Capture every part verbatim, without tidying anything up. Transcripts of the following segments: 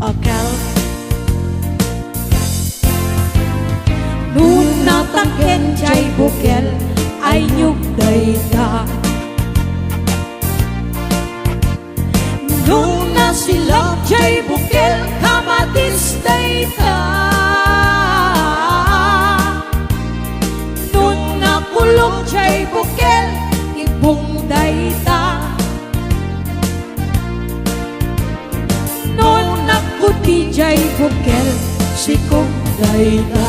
Okel. No natangken jay bukel, aynyog dayta. No nasilak jay bukel, kamatis dayta. No nakulong jay bukel, ibong dayta. No nagkuti jay bukel, sikog dayta.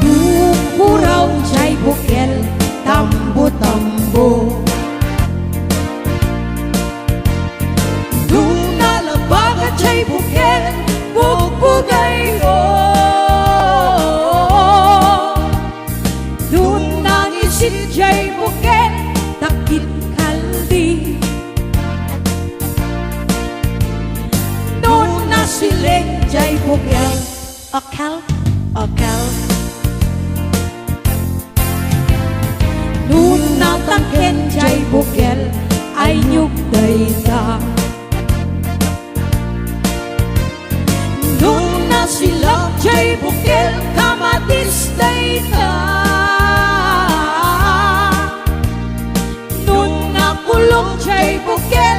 Nupuraw jay bukel, tambo-tambo. No nalabaga jay bukel, bugbugayyo. No nangisit jay bukel, takit kaldi. No nasileng jay bukel, okel, okel. No natangken jay bukel, aynyog dayta. No nasilak jay bukel, kamatis dayta. No nakulong jay bukel,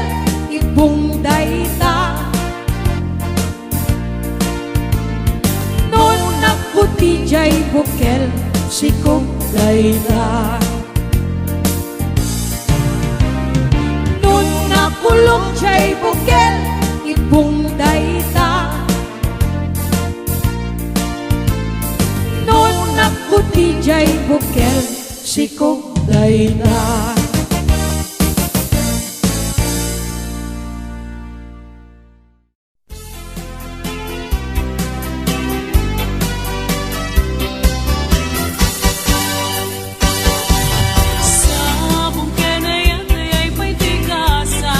ibong dayta. No nagkuti jay bukel, sikog dayta. No nakulong jay bukel, ibong dayta. No nagkuti jay bukel, sikog dayta. Sabong ken ayat, ayay pay ti gasa.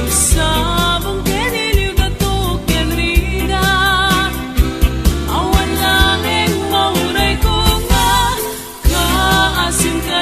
Sabong ken iliw, gato ken rigat. Awan laeng maurayko nga kaasinka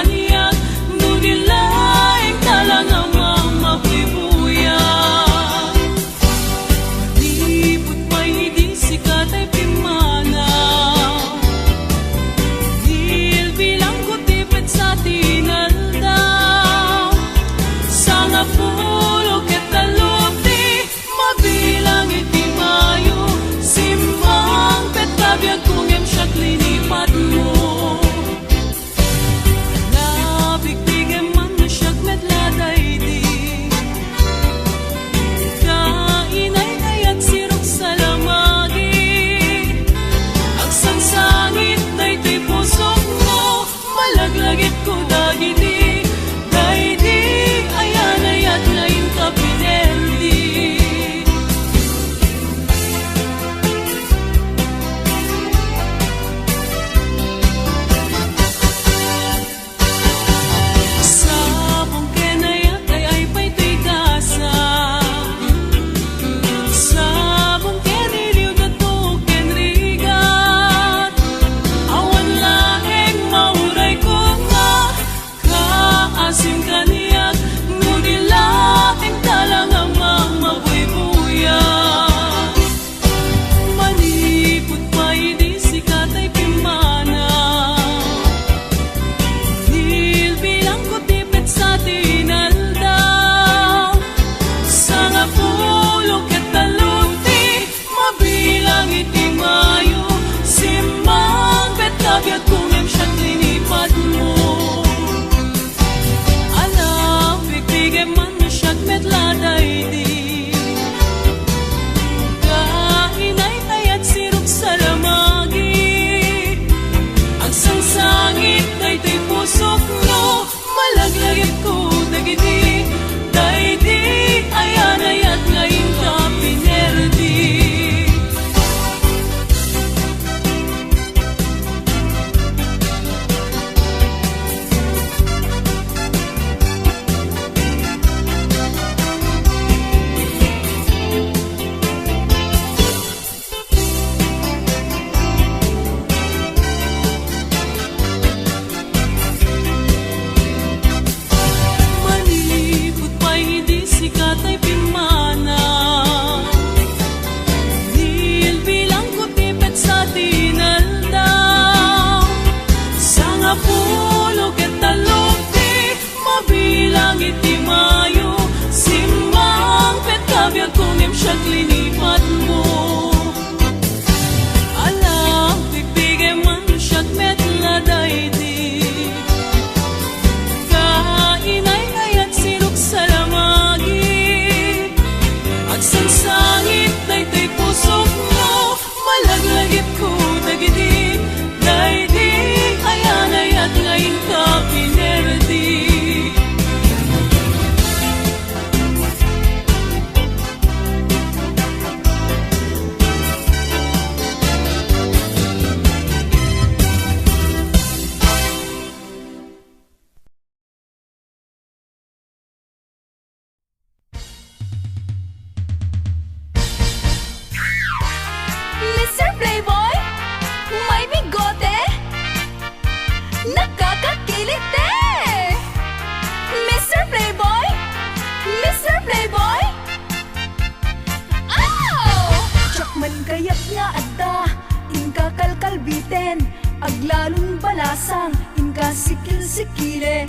sang inka sikil-sikilen.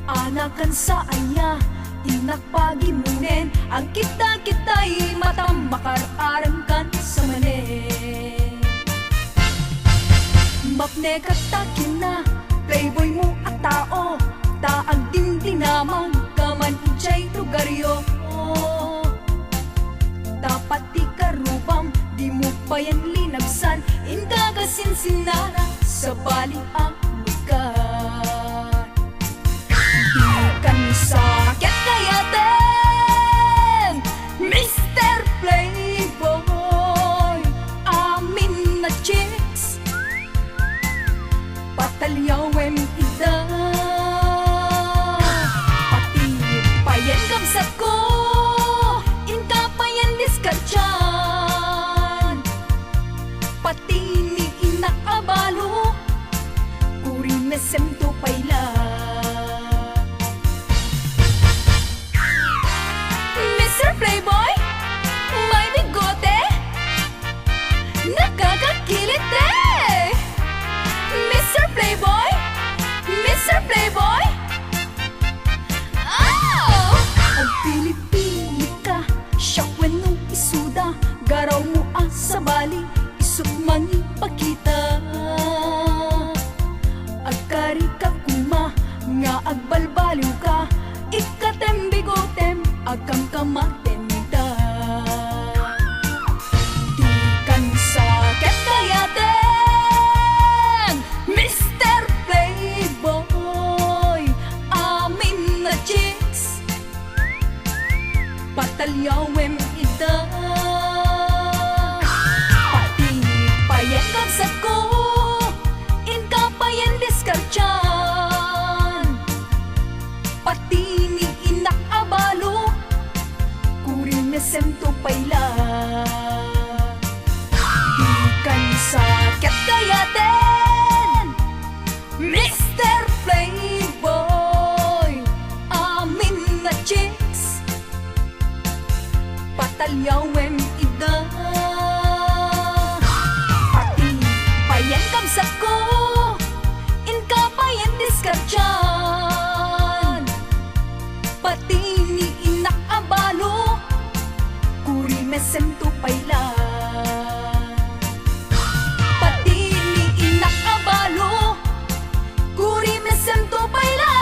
Anakan sa aya, innak pagimmunen, agkita-kitay matam makar-arem kan sa manen. Mapnekat ta kinna, playboy mo a tao, ta agdindinamag ka man idiay lugaryo. Dapat ti karubam, di mo payan linagsan, inka kasinsinara, sabali a lugar. Dikan sakit kayaten, Mister Playboy, amin a chicks. Pataliawem ida. Pati payen kabsatko, inka payen diskartian. Pati ni innak a balo, kuri mesem to pay la. Mister Playboy, may bigote? Nakakakilit eh! Mister Playboy! Mister Playboy! Oh! Agpili-pili ka, siak wenno isuda, garaw mo a sabali, isut mangipakita. Agkari ka koma nga agbalbaliw ka, ikkatem bigotem, agkamkamaten da. Dikan sakit kayaten, Mister Playboy, amin a chicks. Pataliawem ida. Pati payen kabsatko, inka payen diskartian. Pati ni innak a balo, kuri mesem to pay la. Dikan sakit kayaten, Mister Playboy, amin a chicks. Pataliawem ida. Pati payen kabsatko, inka payen diskartian. Pati ni innak a balo, kuri mesem to pay la. Pati ni innak a balo, kuri mesem to pay la.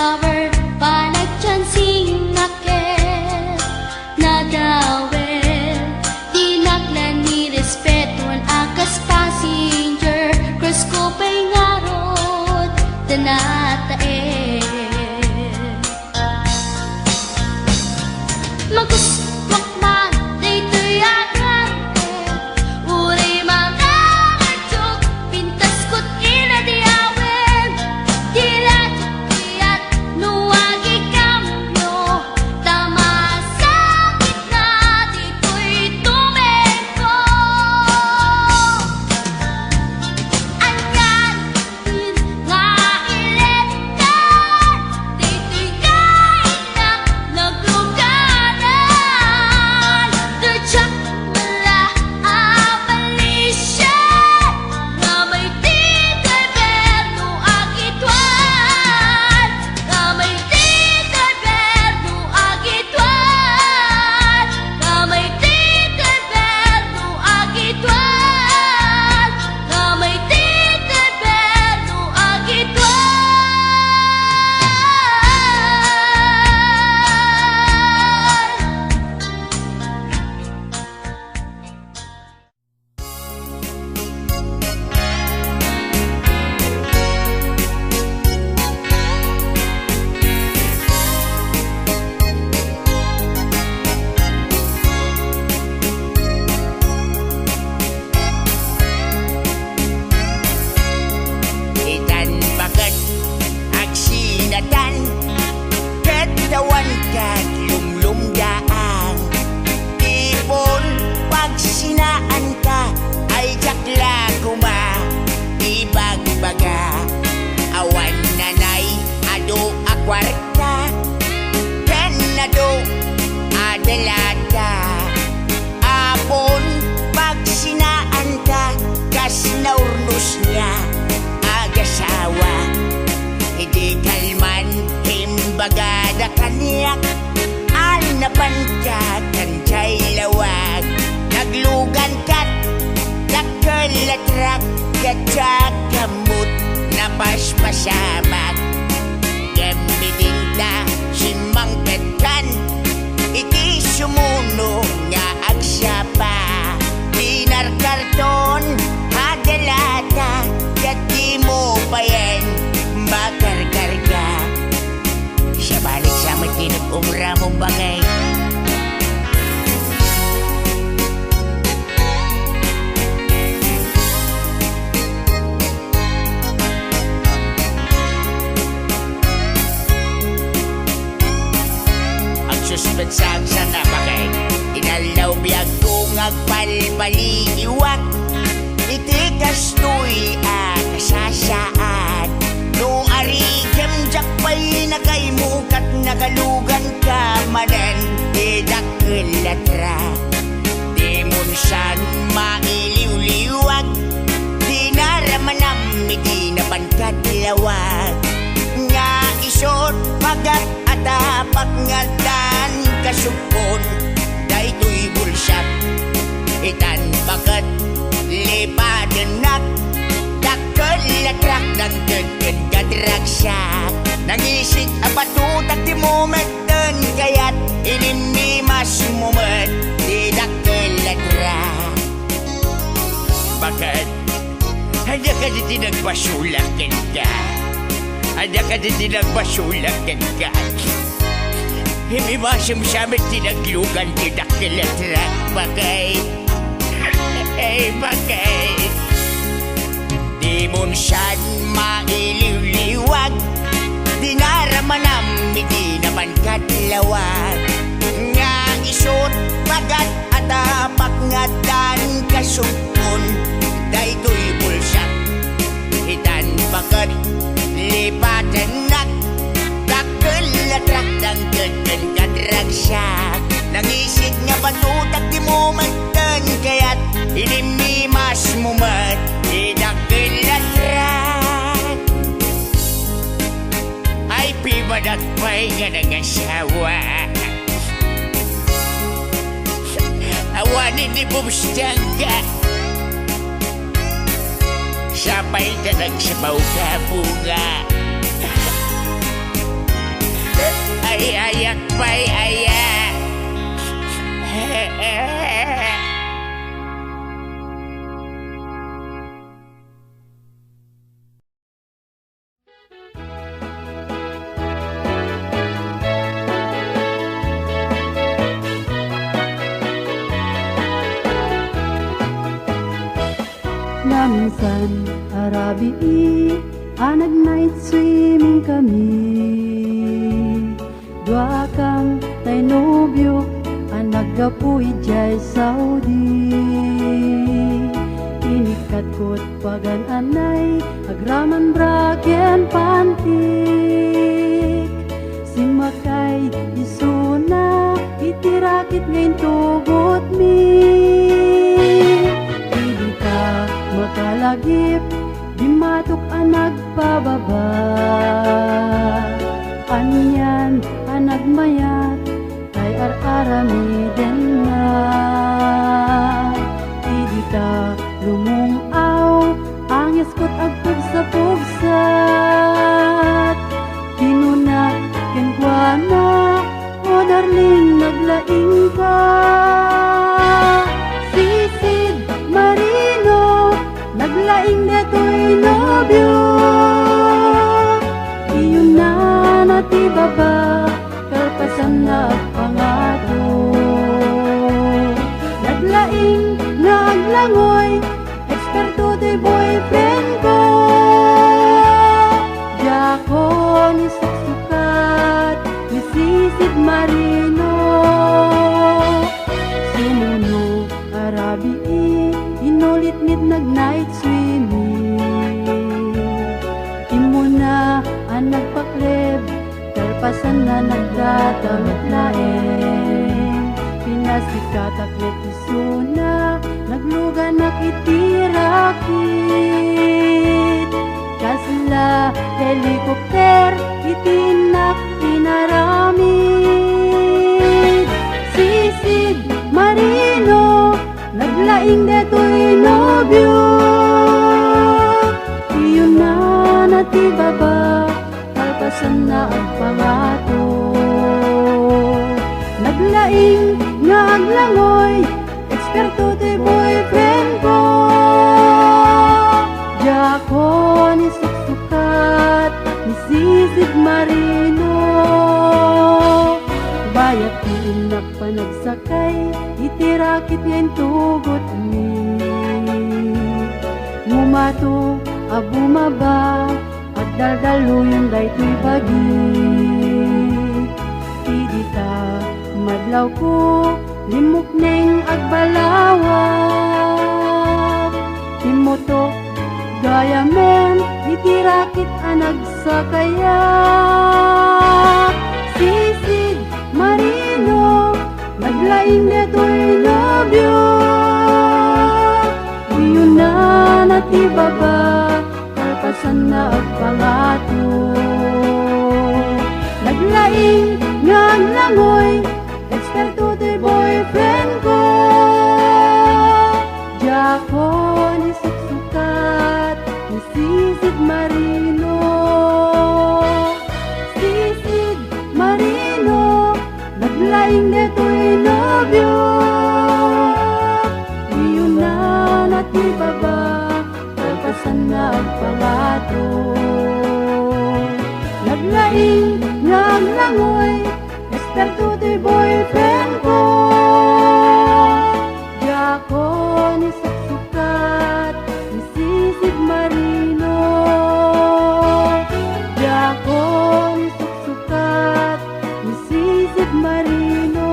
Driver, panagchansingak ket nadawel. Dinak la ni respeton a kas passenger, cross ko pay ngarud ta nataen. Magustuak man daytoy a driver, uray mangaradyo, pintas ket inadiawen. Di la diak no agikambio, ta masakit na ditoy tumengko. Anian nga iletan, ditoy nga innak nagluganan. Diak la a balisian, nga may ti driver no agituan, nga may ti driver no agituan, nga may ti driver no agituan, nga may ti driver no agituan. Itan baket agsinatan, ket awan ket lumlumdaan. Tipon pagsinaanta, ay diak la koma ibagbaga. Awan nanay adu a kuarta, ken adu a dalata. Apon pagsinaanta, kas naurnos nga agasawa. Idi kalman, imbagada kaniak, a napanka kanjay lawag. Naglugan ket dakkel a truck, ket diak ammot napaspasamak. Ngem idinta simmangpet kan iti sumuno nga agsapa. Dinar karton a dalata, ket dimo payen makarkarga. Siya balik sa met ti nag-umramong bangay. Agsuspetsak sana, bakay. Inaldaw biagko nga agbalbaliiwak iti kastoy a kasasaad. No arigem, diak pay nakaimu ket nakaluganka manen ti dakkel a truck. Dimon sian mailiwliwag, dinaramanam iti napan kadlawag. Nga isut, pagat a tapak nga addan kasugpon daytoy bulsak. Itan baket lipadennak, dakkel a truck nangted ken kadragsak. Nangisig a batutak ti moment ten kayat, inimmimasmo met ti dakkel a truck. Baket, ania kadi ti nagbasolak kenka? Ania kadi ti nagbasolak kenka? Immimasem sa met ti naglugan ti dakkel a truck, bakay. Ay, bakay. Dimon sian mailiwliwag, dinaramanam iti napan kadlawag. Nga isut, pagat a tapak nga addan kasugpon daytoy bulsak. Itan baket lipatennak, dakkel a truck nangted ken kadragsak. Nangisig nga batutak ti moment ten kayat, inimmimasmo met ti dakkel a truck. Ay, pimanak pay nga nangasawa. Awanen ni Bobs ti angga. Sapay ta nagsipaw ka, bunga. Ay, ayak pay, aya. Naminsan a rabii a nag-night swimming kami. Duakam tay nobiok a naggapu idiay Saudi. Inikkatkot pagan-anay agraman bra ken pantik. Simmakay isuna iti rakit nga intugotmi. Idi ta makalagip, dimmatok a nagpababa. Anian a nagmayat, tay ar-aramidenna. Idi ta lumung-aw, angeskot agpugsapugsat. Kinuna kenkuana, "O darling, naglaingka." Sisid Marino, naglaing detoy nobio. Iyunana ti baba, kalpasanna agpangato. Naglaing nga aglangoy, eksperto ti boyfriend ko. Diakon isuksukat ni Sisid Marino. Sumuno a rabii, inulit met nag-night swimming. Immuna a nagpakleb, kalpasanna nagdata met laeng. Pinasikatak met isuna, nagluganak iti rakit. Kasla helicopter iti innak inaramid. Sisid Marino, naglaing detoy nobio. Iyunana ti baba, kalpasanna agpangato. Naglaing nga aglangoy, eksperto ti boyfriend ko. Diakon isuksukat ni Sisid Marino. Bayat ti innak panagsakay iti rakit nga intugotmi. Ngumato a bumaba, agdaldaluyon daytoy bagi. Idi ta madlawko, limmukneng agbalawak. Timmutok gayamen iti rakit a nagsakayak. Sisid Marino, naglaing detoy nobio. Iyunana ti baba, kalpasanna agpangato. Naglaing nga aglangoy, eksperto ti boyfriend ko. Diakon isuksukat ni Sisid Marino. Sisid Marino, naglaing detoy nobio. Iyunana ti baba, kalpasanna agpangato. Naglaing nga aglangoy, eksperto ti boyfriend ko. Diakon isuksukat ni Sisid Marino. Diakon isuksukat ni Sisid Marino.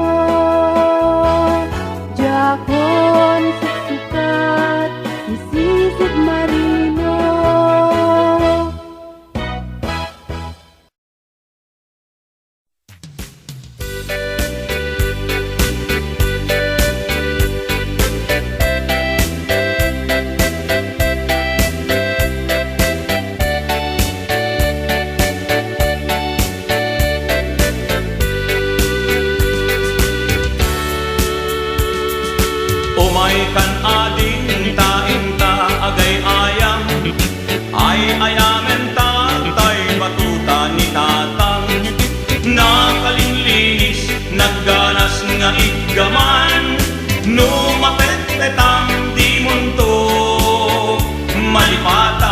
Diakon isuksukat ni Sisid Marino. Iggaman no mapetpetang dimonto malipatan.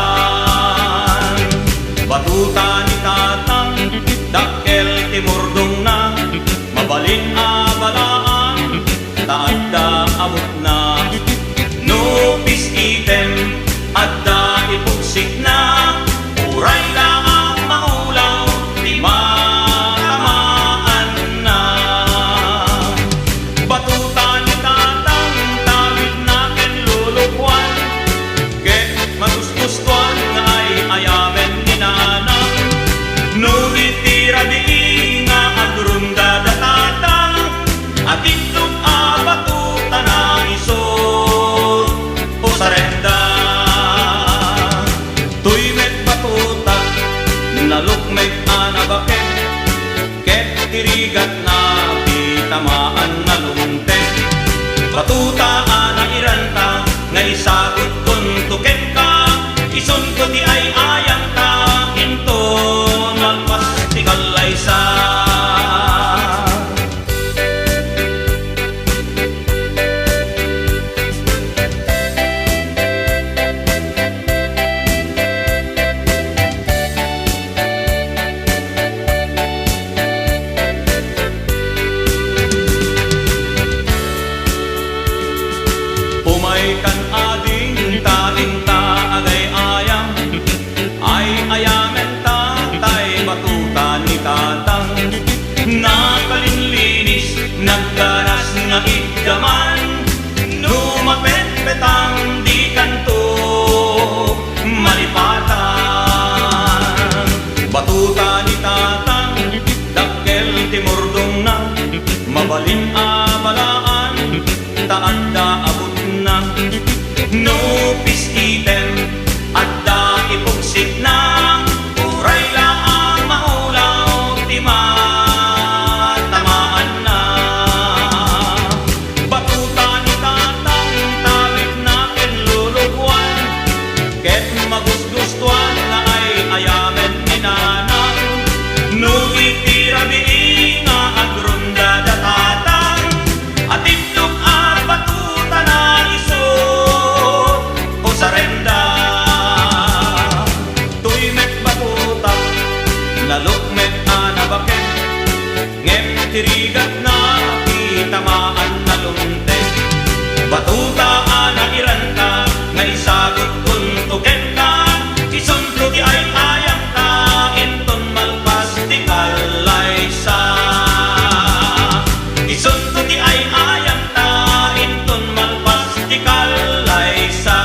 Batuta ni Tatang, dakkel ti murdongna, mabalin a balaan, ta adda abutna. No piskitem, adda ipugsikna, uray la a maulaw ti matamaanna. Batuta ni Tatang, tawidna ken Lolo Juan, ket magustustuan nga ay-ayamen ni Nanang. No iti rabii nga agrunda da Tatang, atindog a batuta na isu. Usarenda. Toy met batuta, nalukmek a nabaket, ket ti rigatna ti tamaan nalungtek. Batuta a nairanta, nga isagutkon to kenka, isunto ti ay-ayamta, inton malpas ti kallaysa. Umaykan ading ta inta agay-ayam. Ay-ayamen ta tay batuta ni Tatang. Nakalinlinis, nagganas nga iggaman. No mapetpetang dikanto malipatan. Batuta ni Tatang, dakkel ti murdongna, mabalin a balaan, ta adda abutna. No piskitem, adda ipugsikna, uray la a maulaw ti matamaanna. Batuta ni Tatang, tawidna ken Lolo Juan, ket magusgustuan nga ay-ayamen ni Nanang. No iti rabii nga agrunda da Tatang, atindog a batuta na isu. Usarenda. Toy met batuta, nalukmek a nabaket, ngem ti rigatna ti tamaan nalungtek. Batuta a nairanta, nga isagutkon to kenka, isunto ti ay-ayamta, inton malpas ti kallaysa. Isunto ti ay-ayamta, inton malpas ti kallaysa.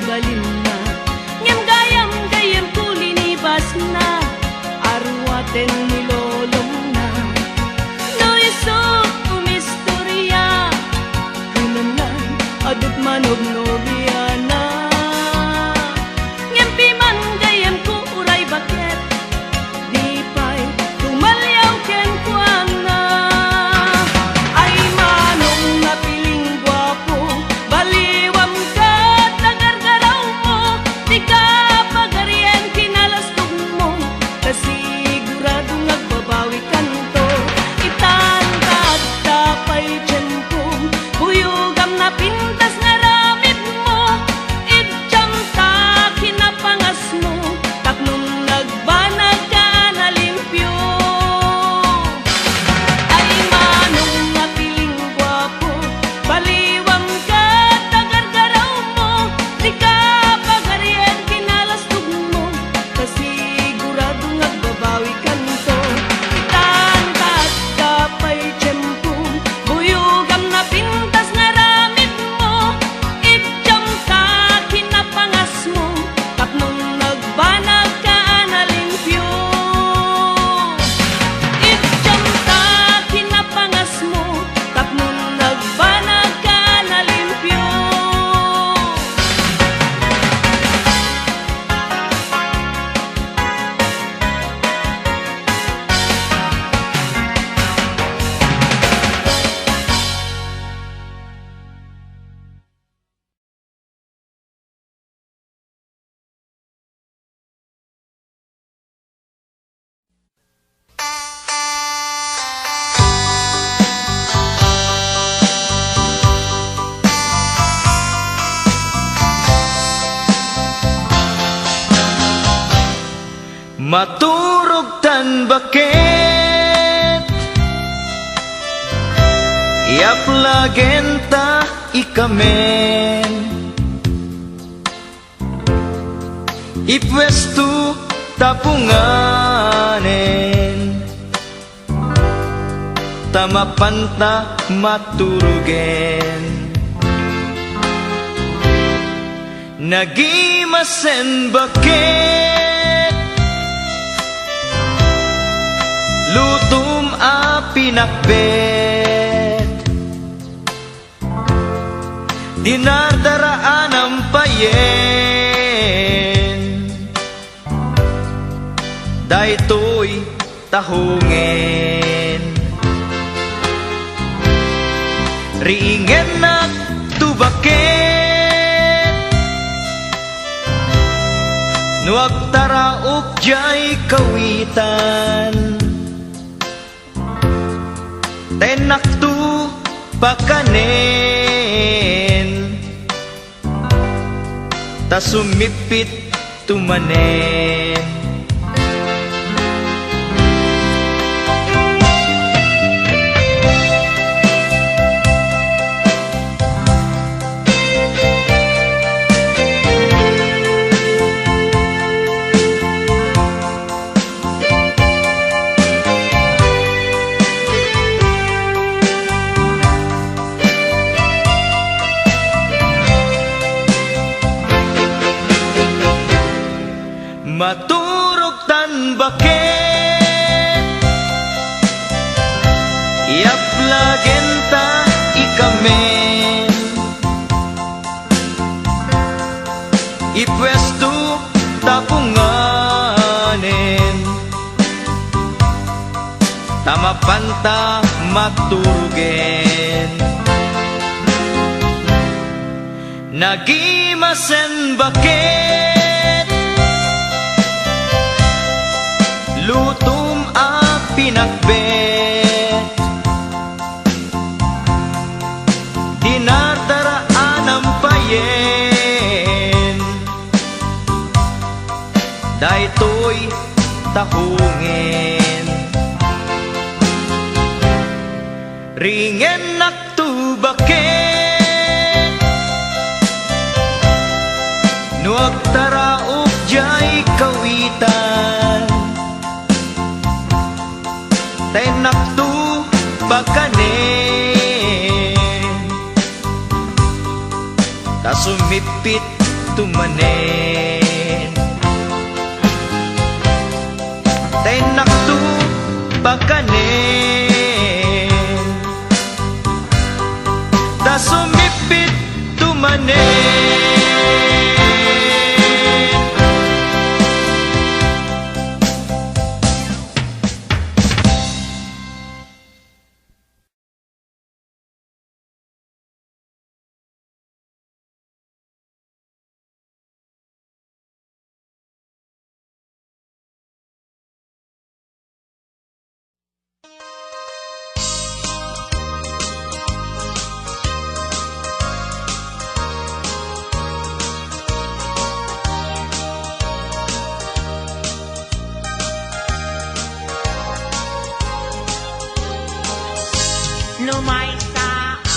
balinna. Ngem gayam, gayyemko, linibasna, aruaten ni lolomna. No isut' umistoria, kunana, adut manognobiana. Ngem piman, gayyemko, uray baket, di pay tumaliaw kenkuana. Ay manong napiling guapo, baliwam ket nagargarawmo, dika pagarien kinalastogmo, ta sigurado nga agbabawikanto. Itan ta adda pay tiempom, buyogam napintas nga aramidmo, idiam ta kinapangasmo, tapno nagbanag ka a nalimpio. Ay manong napiling guapo, baliwam ket nagargarawmo, dika pagarien kinalastogmo, ta sigurado nga agbabawikanto. Itan ta adda pay tiempom, buyogam napintas nga aramidmo, idiam ta kinapangasmo, tapno nagbanag ka a nalimpio. Idiam ta kinapangasmo, tapno nagbanag ka a nalimpio. Maturog tan baket, iyaplagen ta ikamen. Ipuesto ta punganen, ta mapanta maturogen. Nagimasen baket, lutom a pinakbet. Dinardara a nampayen, daytoy tahongen. Riingennak to baket no agtaraok diay kawitan. Ta innakto pakanen, ta summippitto manen. Maturog tan baket, iyaplagen ta ikamen. Ipuesto ta punganen, ta mapanta maturogen. Nagimasen baket, lutom a pinakbet. Dinardara a nampayen, daytoy tahongen. Riingennakto baket no agtaraok diay kawitan. Ta innakto pakanen, ta summippit manen. Ta innakto pakanen. Ta sumipitto manen. No maysa a,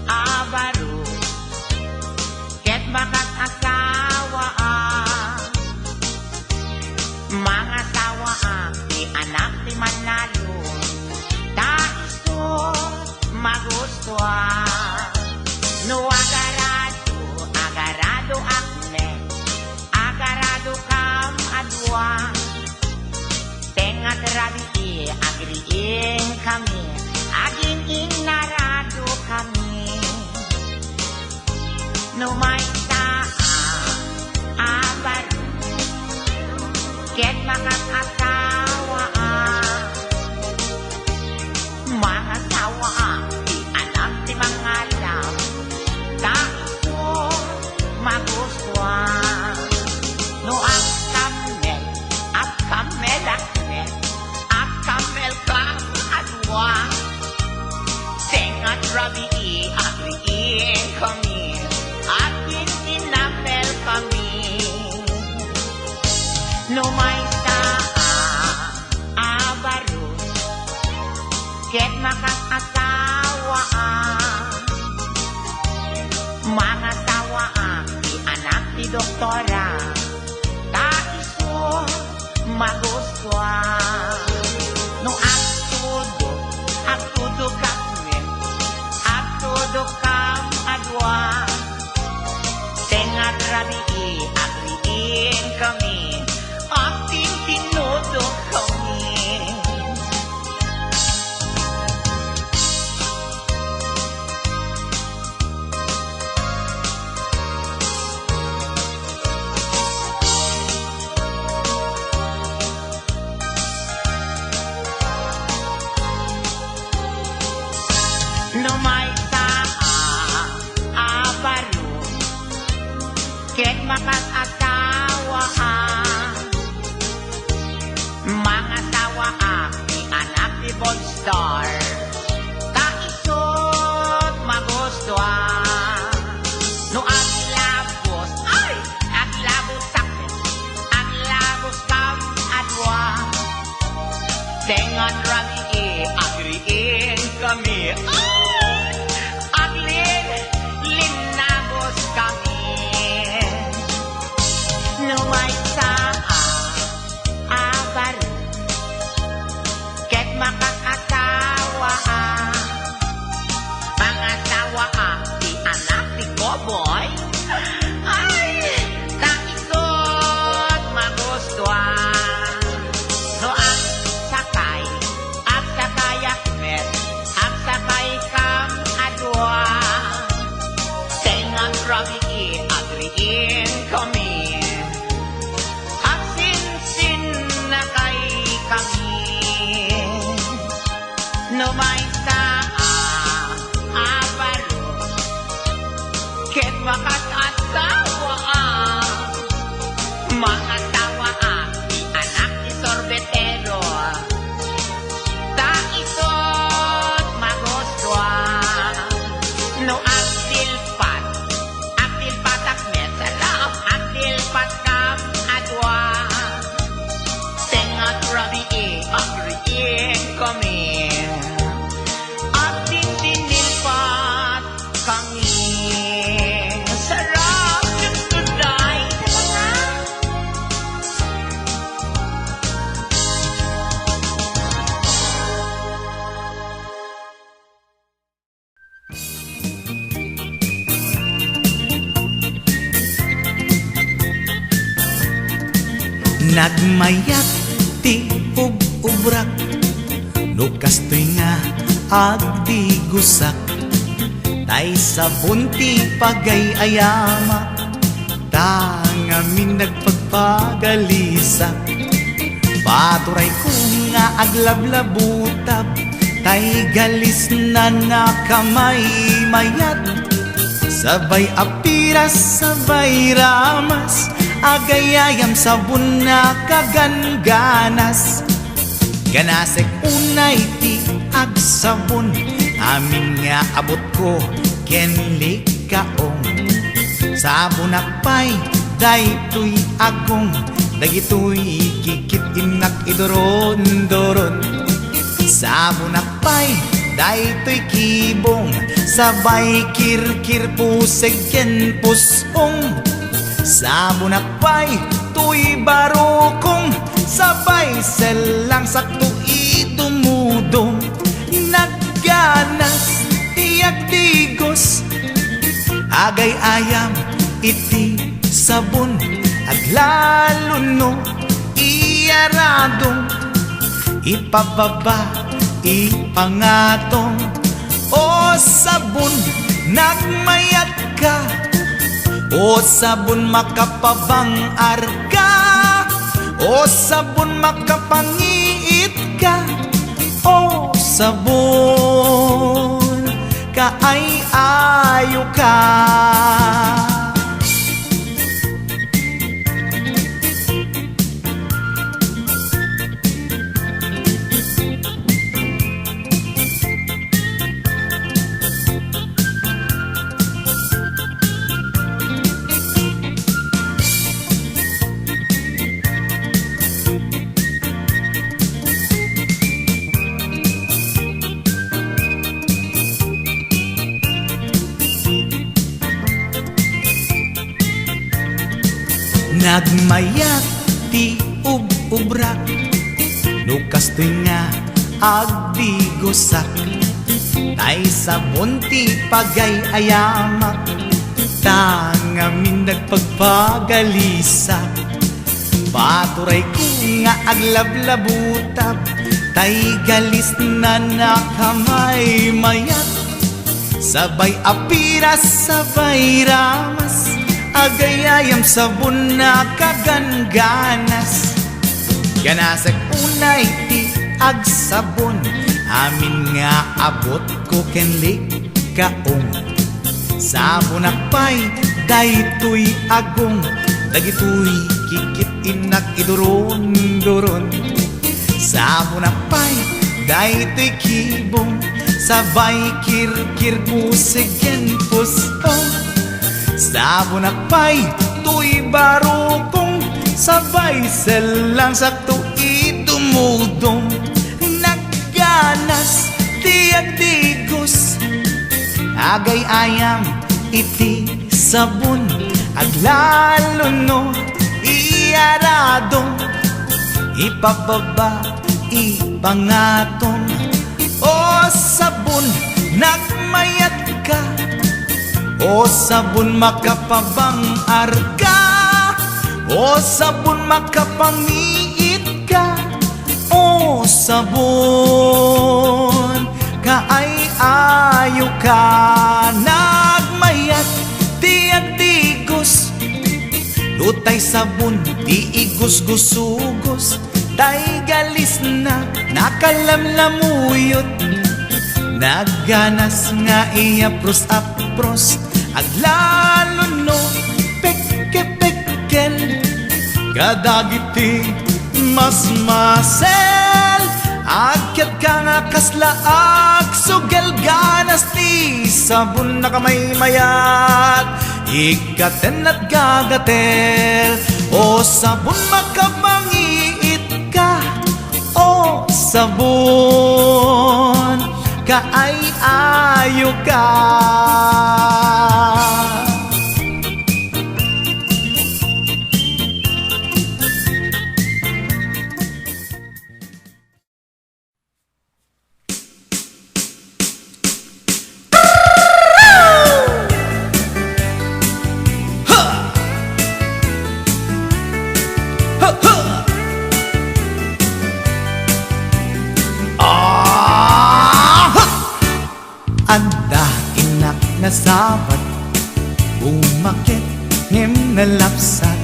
a baro, ket makasasawaa, mangasawaak ti anak ti mannalon, ta isu magustuak. No agarado, agaradoak met, agaradokam a dua. Tengnga ti rabii, agriingkami, agin-innaradokami. No maysa a, a baro, ket makasasawaa, mangasawaak ti anak ti mangalab, ta isu magustuak. No agkammel, agkammelak met, agkammelkam a dua. Tengnga ti rabii, agriingkami, agin-innammelkami. No maysa a, a baro, ket makasasawaa, mangasawaak ti anak ti doktora, ta isu magustuak. No agtudok, agtudokak met, agtudokam a dua. Tengnga ti rabii, agriingkami, agtintinnudokami. No maysa a, a baro, ket makasasawaa, mangasawaak ti anak ti Bonstar, ta isut' magustuak. No aglabus, ay, aglabusak met, aglabuskam a dua. Tengnga ti rabii, agriingkami, ay, aglinlinnabuskami. No maysa a, a baro, ket makasasawaa, mangasawaak ti anak ti Koboy. Ay, ta isut' magustuak. No agsakay, agsakayak met, agsakaykam a dua. Tengnga ti rabii, agriingkami, agsinsinnakaykami. No maysa a, a baro, ket makasasawaa, mangasawaak ti anak ti sorbetero, ta isut' magustuak. No agdilpat, agdilpatak met, saraok, agdilpatkam a dua. Tengnga ti rabii, agriingkami, agtintinnilpatkami. Saraok. Nagmayat ti ub-ubrak, no kastoy nga agdigosak, tay sabon ti pagay-ayamak, ta ngamin nagpagpagalisak. Paturayko nga aglablabutab, tay galisna nakamaymayat. Sabay a piras, sabay ramas, agayayam sabon a kagangganas. Ganasek unay ti agsabon, amin nga abutko ken likaong. Sabonak pay daytoy agong, dagitoy kikit-innak iduron-duron. Sabonak pay daytoy kibong, sabay kirkir, puseg ken pus-ong. Sabonak pay toy barukong, sabay sellang sakto idumudom. Nagganas ti agdigos, agay-ayam iti sabon, aglalo no iyaradong, ipababa, ipangatong. O sabon, nagmayatka. O sabon, makapabangarka. O sabon, makapangiitka. O sabon, kaay-ayoka. Nagmayat ti ub-ubrak, no kastoy nga agdigosak, tay sabon ti pagay-ayamak, ta ngamin nagpagpagalisak. Paturayko nga aglablabutab, tay galisna nakamaymayat. Sabay a piras, sabay ramas, agayayam sabon a kagangganas. Ganasek unay ti agsabon, amin nga abutko ken likaong. Sabonak pay daytoy agong, dagitoy kikit-innak iduron-duron. Sabonak pay daytoy kibong, sabay kirkir, puseg ken pus-ong. Sabonak pay toy barukong, sabay sellang sakto idumudom. Nagganas ti agdigos, agay-ayam iti sabon, aglalo no iyaradong, ipababa, ipangatong. O sabon, nagmayatka. O sabon, makapabangarka. O sabon, makapangiitka. O sabon, kaay-ayoka. Nagmayat ti agdigos, no tay sabon ti igusgusugos, tay galisna nakalamlamuyot. Nagganas nga iyapros-apros, aglalo no pekke-pekkel kadagiti masmasel. Agkatka nga kasla agsugel, ganas ti sabon nakamaymayat, ikkaten at gagatel. O sabon, makapangiitka. O sabon, kaay-ayoka. Nasabat, bumaket, ngem nalapsat.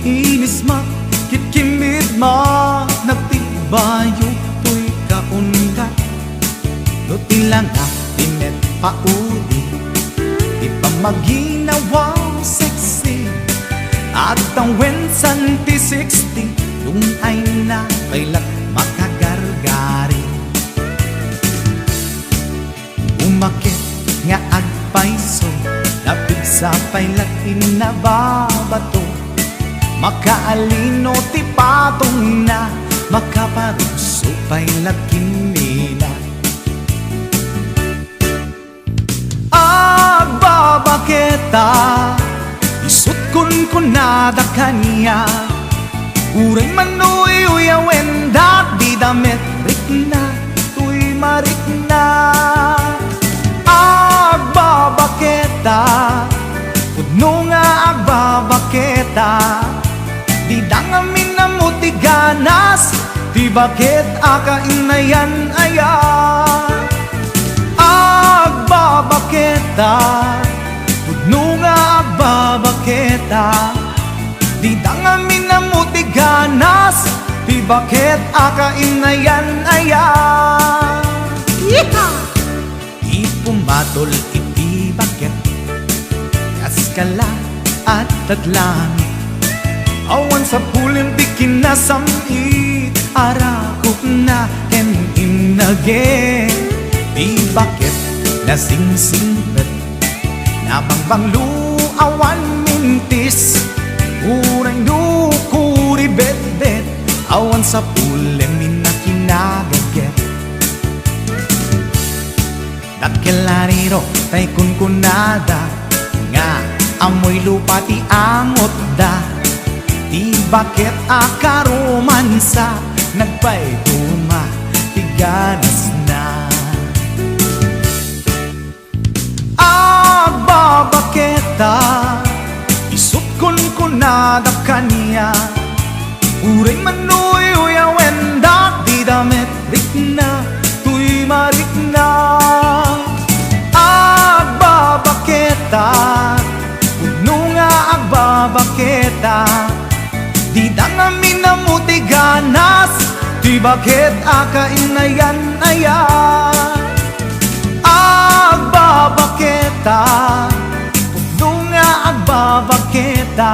Inismak, kitkimmit, ma, nagtibbayo toy kaundat. No ti langak ti met pauli, ti pammaginawa sexy, agtawen san ti sixty, dun ay na pay la makagargari. Umaket nga agpayso, napigsa pay la ti nababato. Makaalino ti patongna, makaparugso pay la kimmina. Agbabaketa, isut' kunkunada kaniak. Uray man no uyawenda, dida met rikna, toy marikna. Agbabaketa, pudno nga agbabaketa, dida ngamin ammo ti ganas, ti baket a kainayan aya. Agbabaketa, pudno nga agbabaketa, dida ngamin ammo ti ganas, ti baket a kainayan aya. Yeehaw! Ti pumatol iti baket, kas kala, adda't langit. Awan sapulem ti kinasam-it, arakupna ken innage. Ti baket nasingsingpet, nabangbanglo, awan mintis. Uray no kuribetbet, awan sapulem inna kinagaget. Dakkel a riro tay kunkunada nga ammoy lupa ti angotda. Ti baket a karomansa, nagpaiduma ti ganasna. Agbabaketa, isut' kunkunada kaniak. Uray man no uyawenda, dida met rikna, toy marikna. Agbabaketa, pudno nga agbabaketa, dida ngamin ammo ti ganas, ti baket a kainayan aya. Agbabaketa, pudno nga agbabaketa,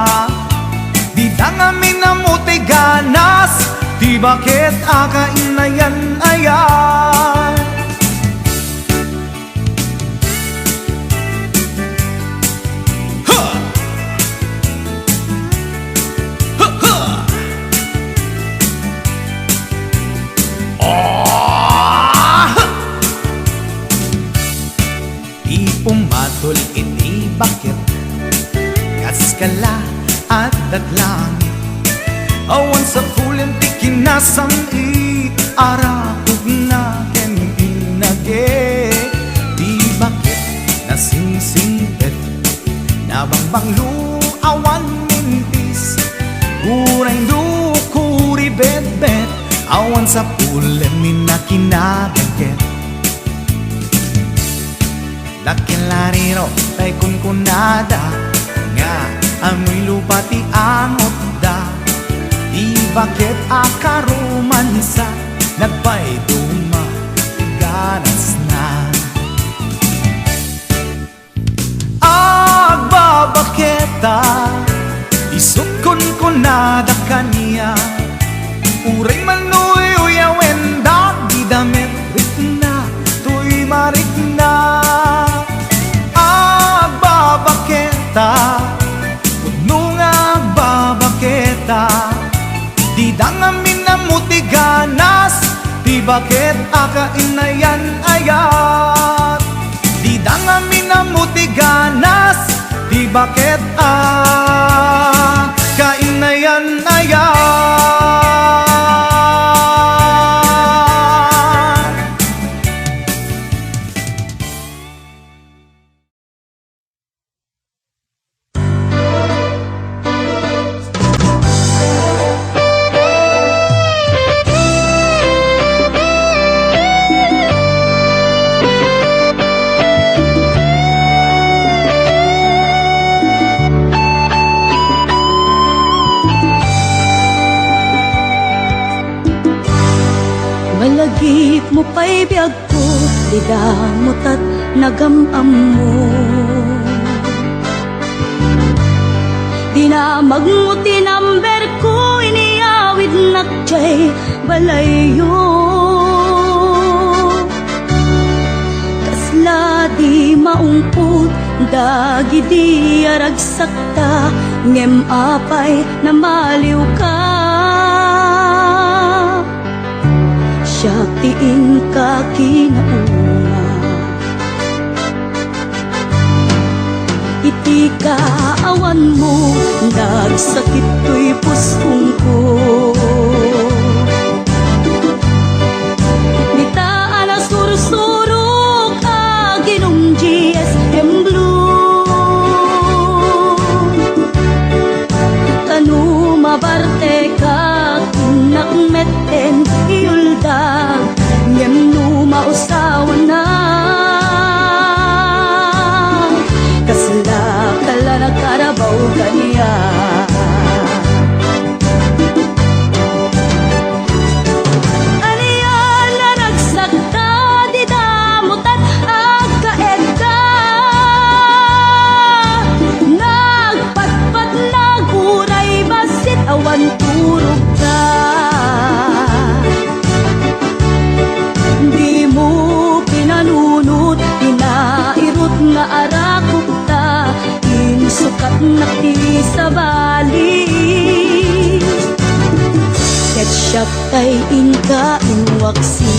dida ngamin ammo ti ganas, ti baket a kainayan aya. Ha! Ha, ha! Ah! Ti pumatol iti baket, kas kala, adda't langit. Awan sapulem ti kinasam-it, arakupna ken innage. Ti baket nasingsingpet, nabangbanglo, awan mintis. Uray no kuribetbet, awan sapulem inna kinagaget. Dakkel a riro tay kunkunada nga ammoy lupa ti angotda. Ti baket a karomansa, nagpaiduma ti ganasna. Agbabaketa, isut' kunkunada kaniak. Uray man no uyawenda, dida met rikna, toy marikna. Agbabaketa, pudno nga agbabaketa, dida ngamin ammo ti ganas, ti baket a kainayan aya. Dida ngamin ammo ti ganas, ti baket a kainayan aya. Ipmo pay biagko, ti damotat nagam-ammo. Dinamagmo ti number ko, inyawidnak jay balayyo. Kasla di maungpot dagidi a ragsakta, ngem apay namaliwka? Siak ti inka kinauma. Iti kaawanmo, nagsakit toy puskongko. Dita a nasursurok, aginom G S M Blue. Kano mabartekak, innak metten iuldag, ngem no mausawannak, kasla kala nakarabaw kaniak. Ania a ragsakta, di damotat agkaedda. Nagpatpatnak uray bassit awan turogta. Dimo pinanunot ti nairut nga arakopta, insukatnak ti sabali. Ket siak tay inka inwaksi.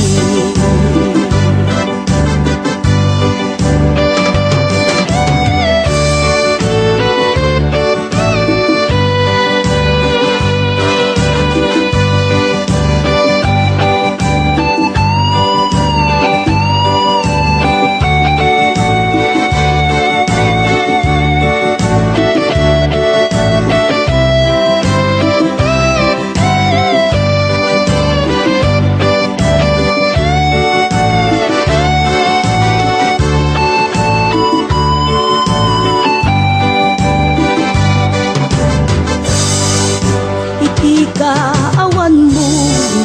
Iti kaawanmo,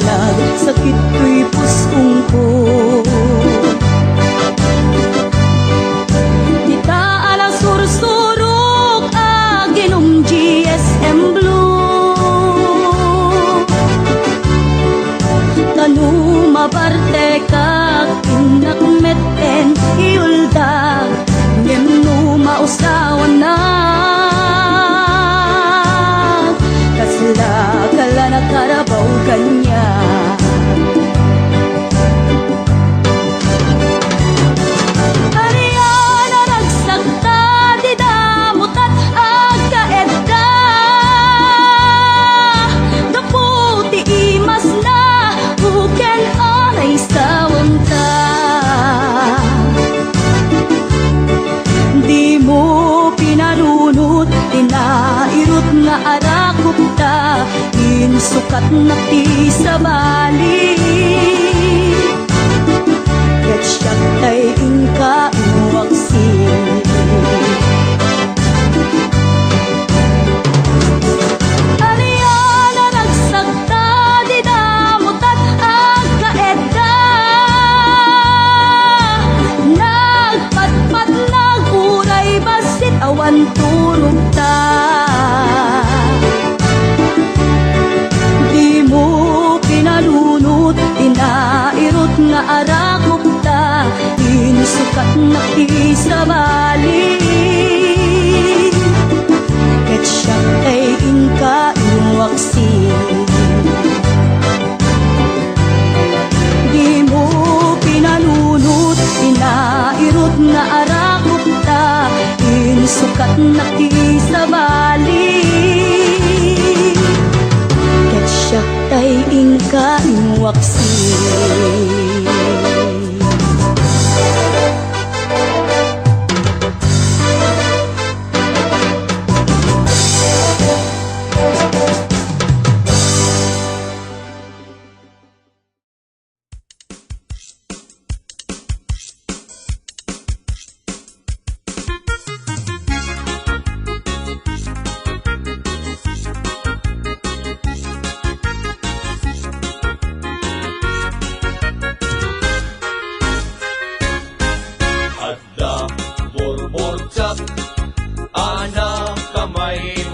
nagsakit toy puskongko. Dita a nasursurok, aginom G S M Blue. Kano mabartekak, innak metten iuldag, ngem no mausawannak, kasla kala nakarabaw kaniak. Ania a ragsakta, di damotat agkaedda. Gapu ti imasna, uken a naisawanta. Dimo pinanunot ti nairut nga arakopta, insukatnak ti sabali. Ket siak tay inka inwaksi. Ania a ragsakta, di damotat agkaedda. Nagpatpatnak uray bassit awan turogta. Dimo pinanunot ti nairut nga arakopta, insukatnak ti sabali. Ket siak tay inka inwaksi. Dimo pinanunot ti nairut nga arakopta, insukatnak ti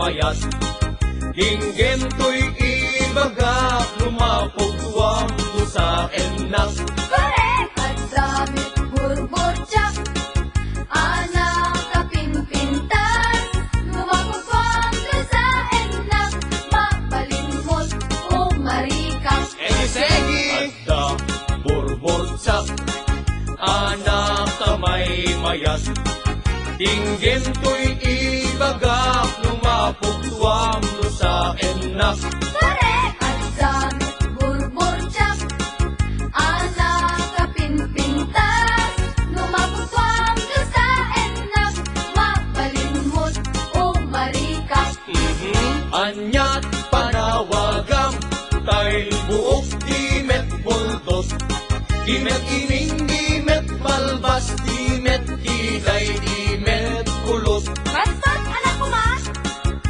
Mayat. Ginggentoy ibagak, lumapog tuam do sa ennak. Korek! Adda met burburtiak, anak a pinpintas, lumapog tuam do sa ennak, mabalin met umarikak. Egi, segi! Adda burburtiak, anak a maymayat. Ginggentoy ibagak, lumapog tuam do sa ennak. Korek! Adda met burburtiak, anak a pinpintas, lumapog tuam do sa ennak, mabalin met umarikak. Mhm. Aniat panawagam, tay buok di met buldos, di met iming, di met balbas, di met kiday, di met kulot. Bastos, anak koma!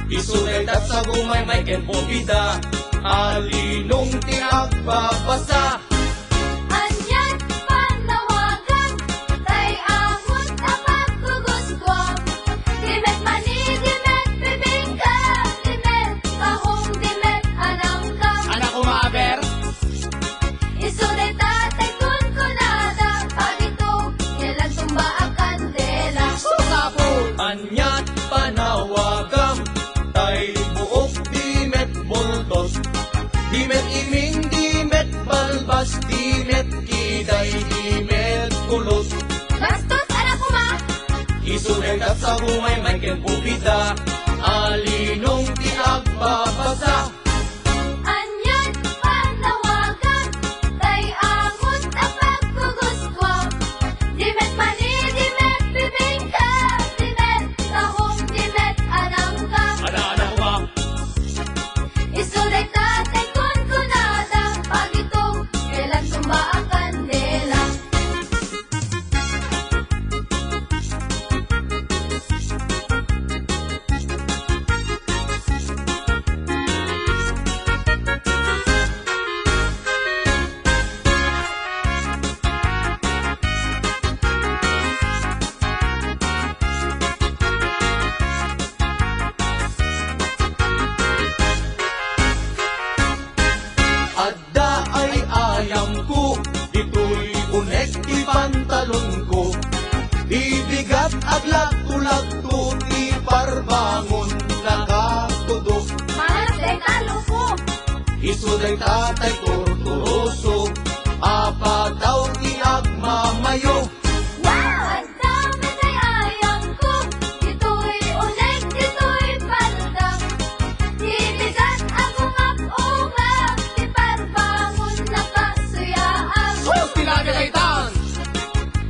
Isu dayta sa gumaymay ken bubida, alinong ti agbabasa. Aniat panawagam, tay amot a paggugustuam. Di met mani, di met bibingka, di met tahong, di met anangka. Anak koma, aber? Isu dayta tay kunkunada, pagitog, kailan tumba a kandela. Sukapo! Aniat panawagam, tay buok di met buldos, di met iming, di met balbas, di met kiday, di met kulot. Bastos, anak koma! Isu dayta sa gumaymay ken bubida, alinong ti agbabasa. Aniat panawagam, tay amot a paggugustuam. Di met mani, di met bibingka, di met tahong, di met anangka. Ada, ada, wa. Isu dayta tay kunkunada, pagitog, kailan tumba a kandela. Adda ay ayamko, ditoy unek ti pantalonko. Ti bigat aglagto-lagto, ti parbangon nakatudo. Malas dayta, Lupo. Isu dayta tay turturoso, a padaw ti agmamayo. Wow! Adda met ay ayamko, ditoy unek, ditoy palda. Ti bigat a gungap-ungap, ti parbangon nakasuyaak. Sus, ti labi daytan!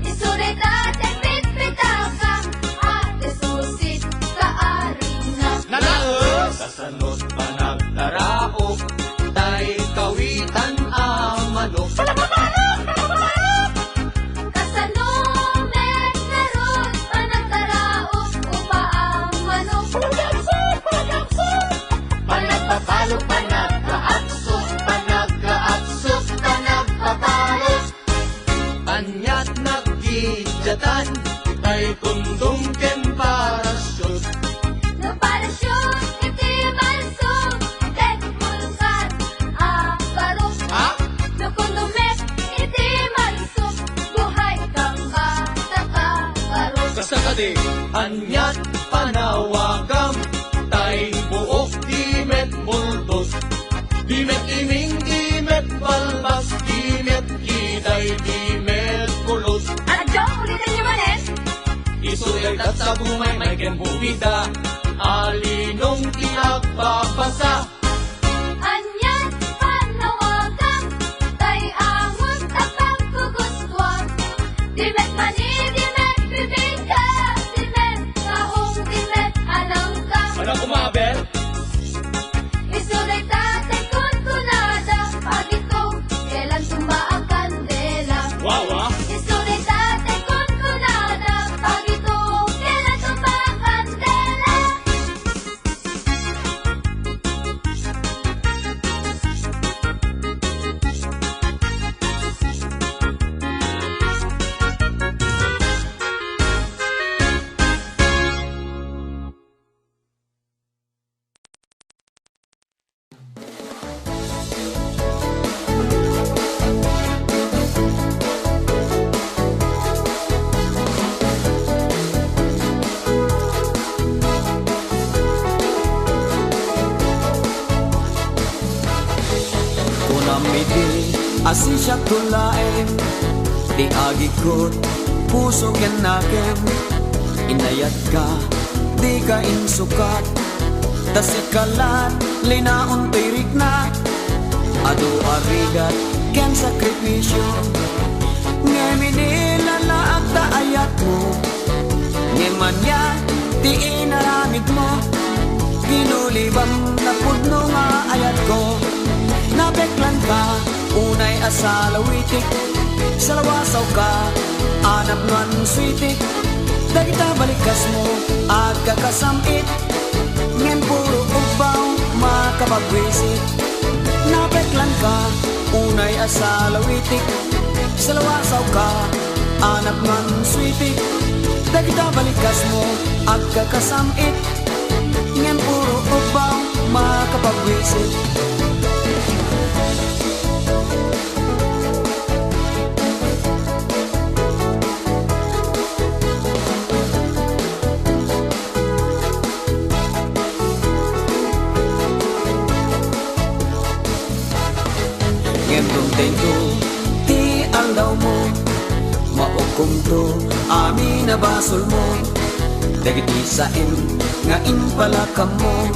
Isu dayta ti pitpitaka, a ti susit kaarina. Nalaes! Kasano't panagtaraok, tay kawitan a manok. Kasano met ngarud panagtaraok, upa a manok? Panagpapalo, panagkaaksot, panagkaaksot, panagpapalo. Aniat naggidiatan, tay kondom ken parachute. No parachute iti malsuk, ket bulkan a barok. Ha? No kondom met iti malsuk, buhay kang bata ka barok. Kasta kadi, aniat panawagam, tay buok di met buldos. Di met iming, di met balbas, di met kiday, di met kulot. Adyo, ulitanyo manen. Isu dayta sa gumaymay ken bubida, alinong ti agbabasa. Aniat panawagam, tay amot a paggugustuam. Di met mani, di met bibingka, di met tahong, di met anangka. Ano, kumabel? Isu dayta tay kunkunada, pagitog, kailan tumba a kandela. Wawa. Isu dayta tay kunkunada, pagitog, kailan tumba a kandela. Sisiak to laeng ti agikut puso ken nakem. Inayatka, dika insukat, ta sika lat, linaon toy riknak. Adu a rigat ken sakripisio, ngem inilalaak ta ayatmo. Ngem ania ti inaramidmo? Kinulibam napudno nga ayatko. Napeklanka unay a salawitik, salawasawka a napnoan suitik. Dagita balikkasmo agkakasam-it, ngem puro ubbaw makapagwisit. Napeklanka unay a salawitik, salawasawka a napnoan suitik. Dagita balikkasmo agkakasam-it, ngem puro ubbaw makapagwisit. Ngem dumtengto ti aldawmo, maukomto amin a basolmo. Dagiti saem nga impalakammo,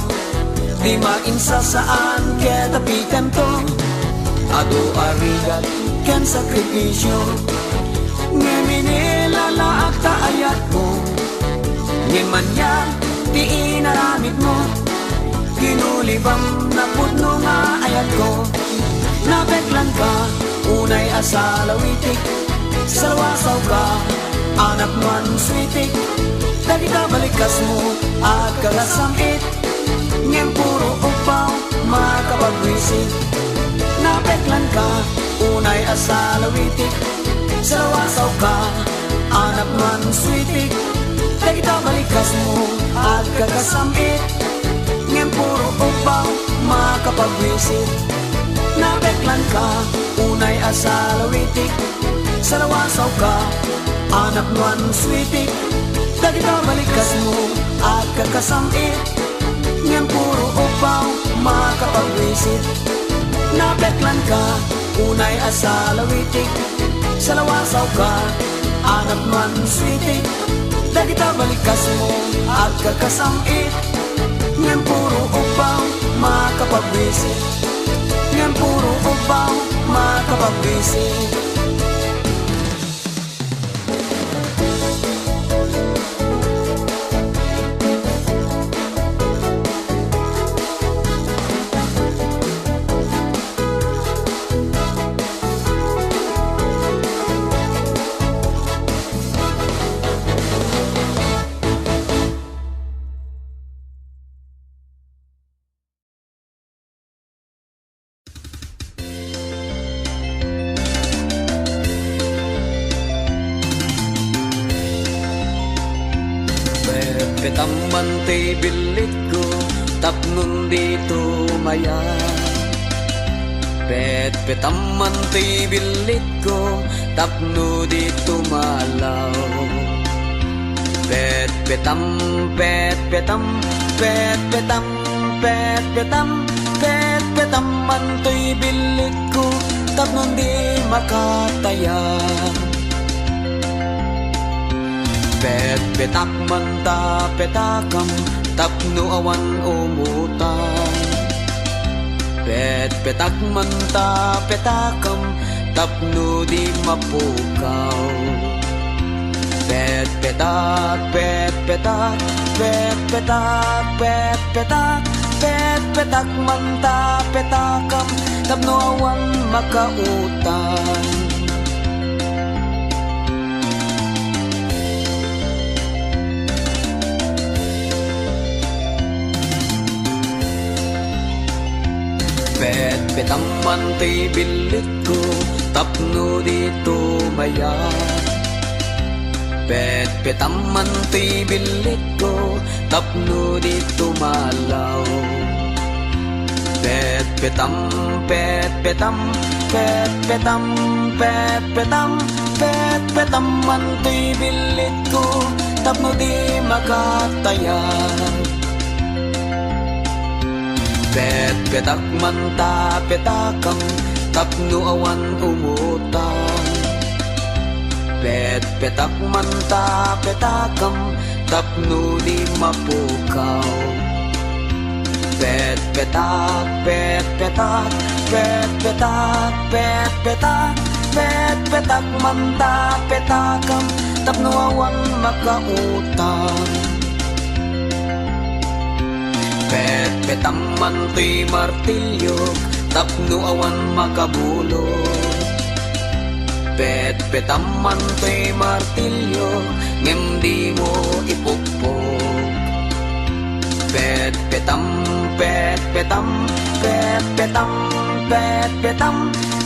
di mainsasaan ket apitemto. Adu a rigat ken sakripisio, ngem inilalaak ta ayatmo. Ngem ania ti inaramidmo? Kinulibam napudno nga ayatko. Napeklanka unay a salawitik, salawasawka a napnoan suitik. Dagita balikkasmo agkakasam-it, ngem puro ubbaw makapagwisit. Napeklanka unay a salawitik, salawasawka a napnoan suitik. Dagita balikkasmo agkakasam-it, ngem puro ubbaw makapagwisit. Napeklanka unay a salawitik, salawasawka a napnoan suitik. Dagita balikkasmo agkakasam-it, ngem puro ubbaw makapagwisit. Napeklanka unay a salawitik, salawasawka a napnoan suitik. Dagita balikkasmo agkakasam-it, ngem puro ubbaw makapagwisit. Ngem puro ubbaw makapagwisit. Petpetamman ti billitko tapno di tumayab. Petpetamman ti billitko tapno di tumalaw. Petpetam, petpetam, petpetam, petpetam, petpetamman toy billitko tapno di makatayab. Petpetakman ta petakam tapno awan umutang. Petpetakman ta petakam tapno di mapukaw. Petpetak, petpetak, petpetak, petpetak, petpetakman ta petakam tapno awan makautang. Petpetamman ti billitko tapno di tumayab. Petpetamman ti billitko tapno di tumalaw. Petpetam, petpetam, petpetam, petpetam, petpetamman ti billitko tapno di makatayab. Petpetakman ta petakam tapno awan umutang. Petpetak man ta petakem tapno di mapukaw. Petpetak, petpetak, petpetak, petpetak, petpetak man ta petakem tapno awan makautang. Petpetam man toy martilyo tapno awan makabulo. Petpetam man toy martilyo ngem dimo ipukpok. Petpetam, petpetam, petpetam, petpetam,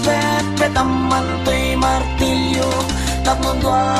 petpetam man toy martilyo tapno dua